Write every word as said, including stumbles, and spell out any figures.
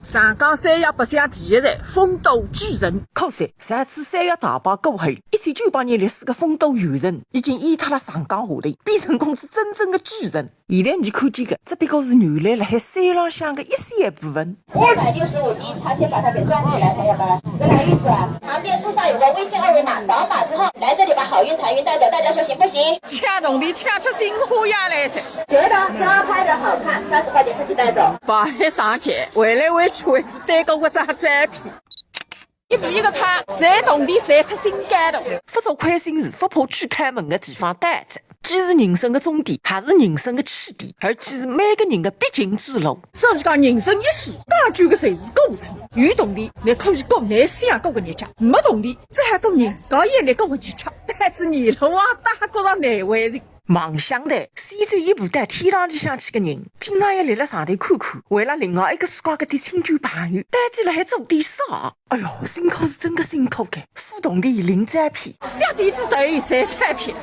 上港三亚白相第一站丰都古城。可惜，上次三亚大败过后，一千九百年历史的丰都古城已经淹塌了长江河里，变成公司真正的古城。现在你看见的，只不过是原来辣海山浪向的一小部分。一百六十五斤，他先把它给转起来，朋友们，再来一转。旁边树上有个微信二维码，扫码之后来这里把好运财运带走，大家说行不行？抢铜钿抢出新花样来着。觉得抓拍的好看，三十块钱自己带走。白天上去，回来回去为只对过搿张照片。一步一个看，赚铜钿赚出新高度。勿做亏心事，勿怕去开门的地方到了。既是人生的终点，也是人生的起点，而且是每个人的必经之路。所以讲，人生一世，讲究的侪是过程。有铜钿，你可以过你想过的日脚；没铜钿，只好过人家也来过的日脚。但是你路啊，大家觉着难为情。 望乡台，先走一步到天堂里向去的人，经常要立辣上头看看，为了另外一个世界个点亲眷朋友，到底辣海做点啥？哎哟，辛苦是真的辛苦个，付铜钿领照片，小姐子头有三照片，